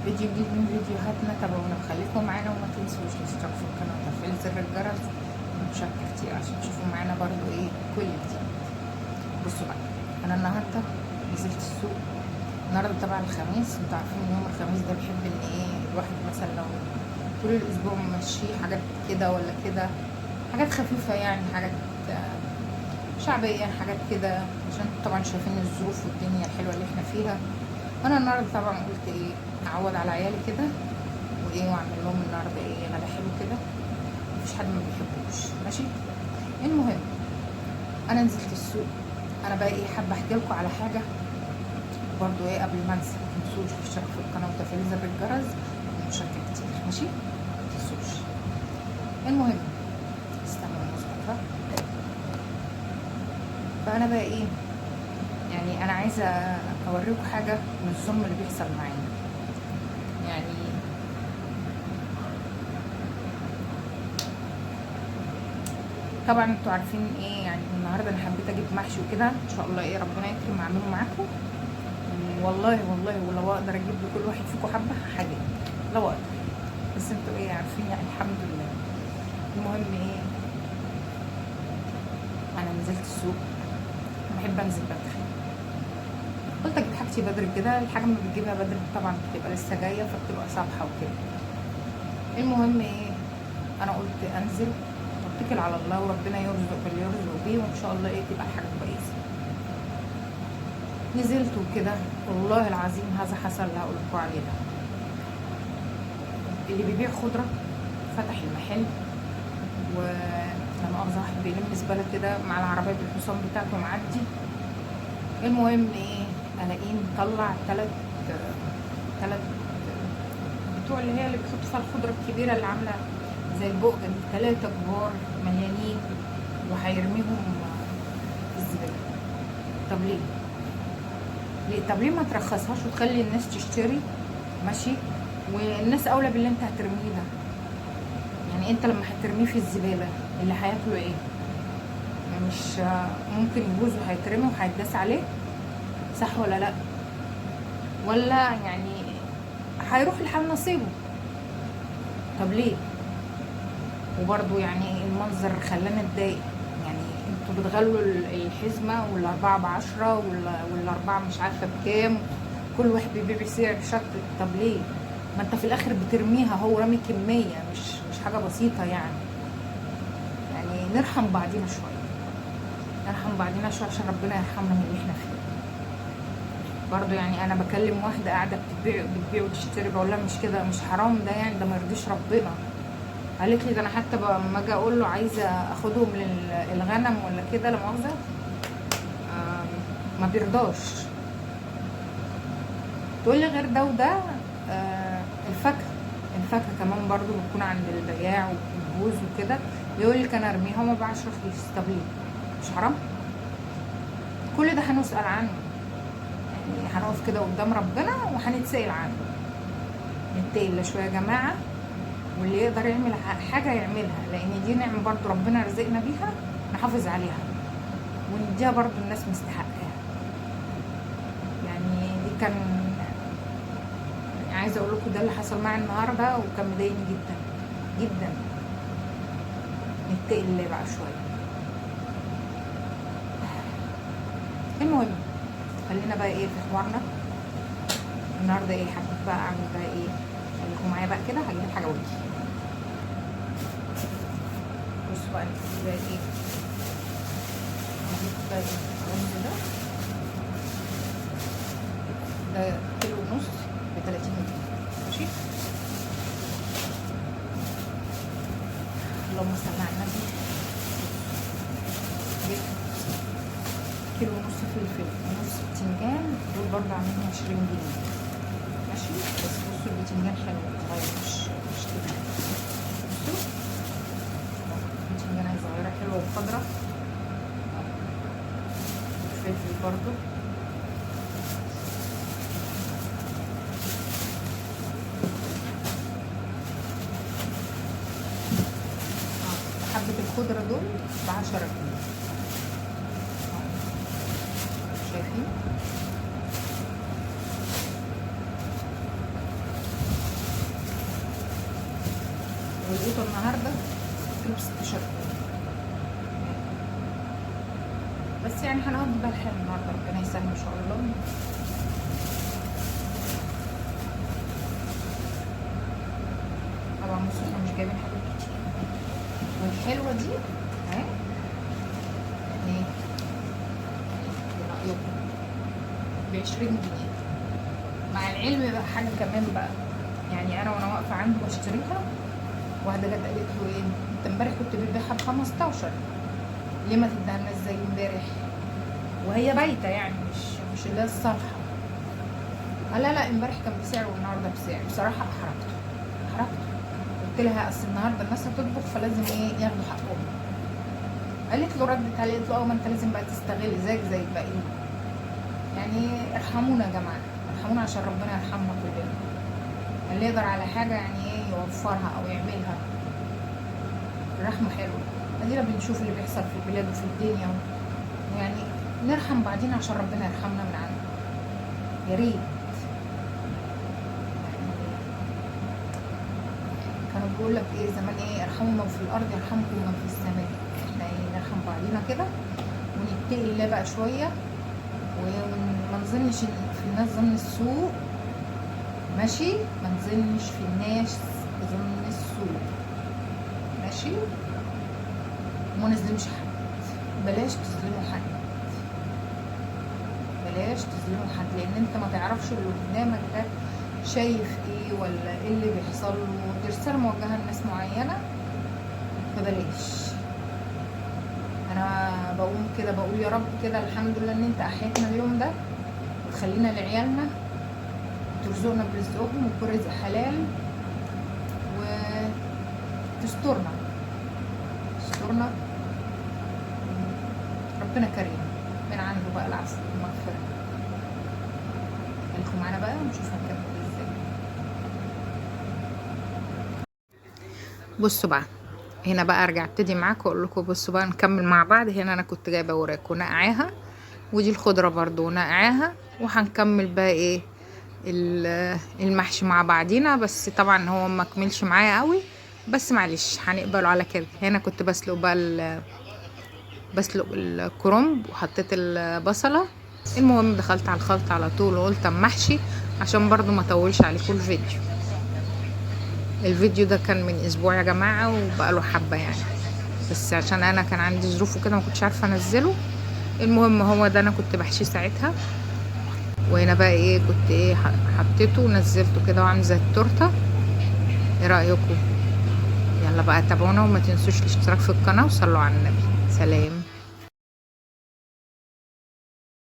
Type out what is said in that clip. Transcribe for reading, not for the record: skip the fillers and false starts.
فيديو جديد من فيديوهاتنا. تابعونا وخليكم معانا، وما تنسوش الاشتراك في القناة وتفعيل زر الجرس ومشاركة كتير عشان تشوفوا معانا برضو ايه كل جديد. بصوا بقى، انا النهارده نزلت السوق النهارده طبعا الخميس. انتوا عارفين ان يوم الخميس ده بحب ان ايه الواحد مثلا لو طول الاسبوع ماشي حاجات كده ولا كده، حاجات خفيفة يعني، حاجات شعبية، حاجات كده، عشان طبعا شايفين الظروف والدنيا الحلوة اللي احنا فيها. وانا النهارده طبعا قلت ايه اعوض على عيالي كده وايه، واعمل لهم النهارده ايه غدا حلو كده، مفيش حد ما بيحبوش. ماشي، المهم انا نزلت السوق. انا بقى ايه حابة احكي لكم على حاجة برضو ايه قبل ما انسى. متنسوش الاشتراك في القناة وتفعيل زر الجرس ومشاركة كتير. ماشي، متنسوش. المهم استنوا المظبوطه. فانا بقى ايه يعني انا عايزه اوريكم حاجة من الظلم اللي بيحصل معانا. يعني طبعا انتوا عارفين ايه يعني النهارده انا حبيت اجيب محشي وكده، ان شاء الله ايه ربنا يكرم اعمله معاكم. والله والله ولو اقدر اجيب لكل واحد فيكم حبه حاجة لو اقدر، بس انتوا ايه عارفين يعني الحمد لله. المهم ايه انا نزلت السوق. انا بحب انزل بدري، قلت اجيب حاجتي بدري كده. الحاجة ما بتجيبها بدري طبعا بتبقى لسه جاية فبتبقى صبحة وكده. المهم ايه انا قلت انزل واتكل على الله وربنا يرزق باللي يرزق بيه، وان شاء الله ايه تبقى حاجة كويسة. نزلت وكده، والله العظيم هذا حصل اللي هقول لكم عليه ده. اللي بيبيع خضرة فتح المحل، ولما مؤاخذة واحد بيلم زبالة كده مع العربية بالحصان بتاعته معدي. المهم ايه الاقيه مطلع تلات بتوع اللي هي اللي بيحطوا فيها الخضرة الكبيرة اللي عامله زي البقجه دي، 3 كبار مليانين، وهيرميهم في الزبالة. طب ليه؟ ليه؟ طب ليه ما ترخصهاش وتخلي الناس تشتري؟ ماشي، والناس اولى باللي انت هترميه ده. يعني انت لما هترميه في الزبالة اللي هياكله ايه؟ مش ممكن يبوظ وهيترمي وهيتداس عليه، صح ولا لا؟ ولا يعني هيروح لحال نصيبه. طب ليه؟ وبرضو يعني المنظر خلاني اتضايق. يعني انتوا بتغلوا الحزمة والاربعة ب10 والاربعة مش عارفه بكام، كل واحد بيبيع بسعر شكل. طب ليه؟ ما انت في الاخر بترميها، هو رامي كمية مش حاجة بسيطة يعني. يعني نرحم بعضينا شوية، نرحم بعضينا شوية عشان ربنا يرحمنا من اللي احنا فيه. برضو يعني انا بكلم واحدة قاعدة بتبيع وتشتري، بقول لها مش كده، مش حرام ده يعني، ده ما يرضيش ربنا. قالت لي ده انا حتى لما اجي اقول له عايزه اخدهم للغنم ولا كده لا مؤاخذة ما بيرضاش. تقول لي غير ده وده الفاكهة كمان برضو بتكون عند البياع وبتبوظ وكده، يقول لك انا ارميها وما باعش رخيص. طب ليه؟ مش حرام؟ كل ده هنسأل عنه، يعني هنقف كده قدام ربنا وهنتسأل عنه. نتقي الله شوية يا جماعة، واللي يقدر يعمل حاجة يعملها، لان دي نعمه برضو ربنا رزقنا بيها، نحافظ عليها ونديها برضو الناس مستحقاها. يعني دي كان عايزه اقول لكم ده اللي حصل معايا النهارده، وكان مضايقني جدا جدا. نتقي الله بقى شوية. المهم خلينا بقى ايه في حوارنا النهارده. ايه حبيت بقى اعمل بقى ايه، خليكم معايا بقى كده، هجيب الحاجة واجي. بصوا بقى نجيب بقى ايه، نجيب بقى الرز ده، ده 1.5 كيلو ب30 جنيه. ماشي، اللهم صل على النبي. جبت 1.5 كيلو فلفل ونص بتنجان، دول برضه عاملين 20 جنيه. ماشي، بس بصوا البتنجان حلو صغير، مش كبير. بصوا البتنجانة صغيرة حلوة وخضرة. الفلفل برضه حبة الخضرة دول ب10 جنيه. شايفين؟ القوطه النهارده كيلو ب 16 جنيه. بس يعني هنقضي بقى الحال النهارده، ربنا يسهل ان شاء الله. طبعا بصوا احنا مش جايبين حاجات كتير، والحلوه دي اهي ايه رايكم؟ ب 20 جنيه. مع العلم بقى حاجة كمان بقى، يعني انا وانا واقفة عنده بشتريها، واحدة جت قالت له ايه، انت امبارح كنت بتبيعها ب 15، ليه ما تديها لنا زي امبارح وهي بايته؟ يعني مش اللي هي الصالحة. قال لا لا امبارح كان بسعر والنهارده بسعر. بصراحة احرجته، قلت لها اصل النهارده الناس هتطبخ فلازم ايه ياخدوا حقهم. قالت له، ردت عليه قالت له اه ما انت لازم بقى تستغل زيك زي الباقيين. يعني ارحمونا يا جماعة، ارحمونا عشان ربنا يرحمنا كلنا. اللي يقدر على حاجة يعني ايه يوفرها او يعملها، الرحمة حلوة. ادينا بنشوف اللي بيحصل في البلاد وفي الدنيا، ويعني نرحم بعضينا عشان ربنا يرحمنا من عنده. يا ريت. يعني كانوا بيقول لك ايه زمان، ايه ارحموا من في الارض يرحمكم من في السماء. احنا ايه نرحم بعضينا كده ونتقي الله بقى شوية، وما نظنش في الناس ظن السوء، ماشي؟ ما نظنش في الناس ظن السوء، ماشي؟ وما نظلمش حد، بلاش تظلموا حد، بلاش تظلموا حد، لان انت ما تعرفش اللي قدامك ده شايف ايه ولا ايه اللي بيحصل له. دي رسالة موجهة لناس معينة، فبلاش. انا بقوم كده بقول يا رب كده الحمد لله ان انت احيتنا اليوم ده وتخلينا لعيالنا وترزقنا برزقهم ويكون رزق حلال، وتسترنا تسترنا، ربنا كريم من عنده بقى العفو والمغفرة. خليكم معانا بقى ونشوف هنكمل ازاي. بصوا بقى هنا بقى ارجع ابتدي معاكم واقول لكم بصوا بقى نكمل مع بعض. هنا انا كنت جايبه وراك ونقعاها، ودي الخضرة برضو ونقعاها، وهنكمل بقى ايه المحشي مع بعضينا. بس طبعا هو ما كملش معايا قوي، بس معلش هنقبله على كده. هنا كنت بسلق بقى بسلق الكرنب وحطيت البصله. المهم دخلت على الخلطة على طول وقلت اما احشي عشان برضو ما اطولش عليكم الفيديو. الفيديو ده كان من اسبوع يا جماعة وبقاله حبه يعني، بس عشان انا كان عندي ظروف وكده ما كنتش عارفه انزله. المهم هو ده انا كنت بحشيه ساعتها. وهنا بقى ايه كنت ايه حطيته ونزلته كده وعامل زي التورتة. ايه رايكم؟ يلا بقى تابعونا وما تنسوش الاشتراك في القناة وصلوا على النبي. سلام.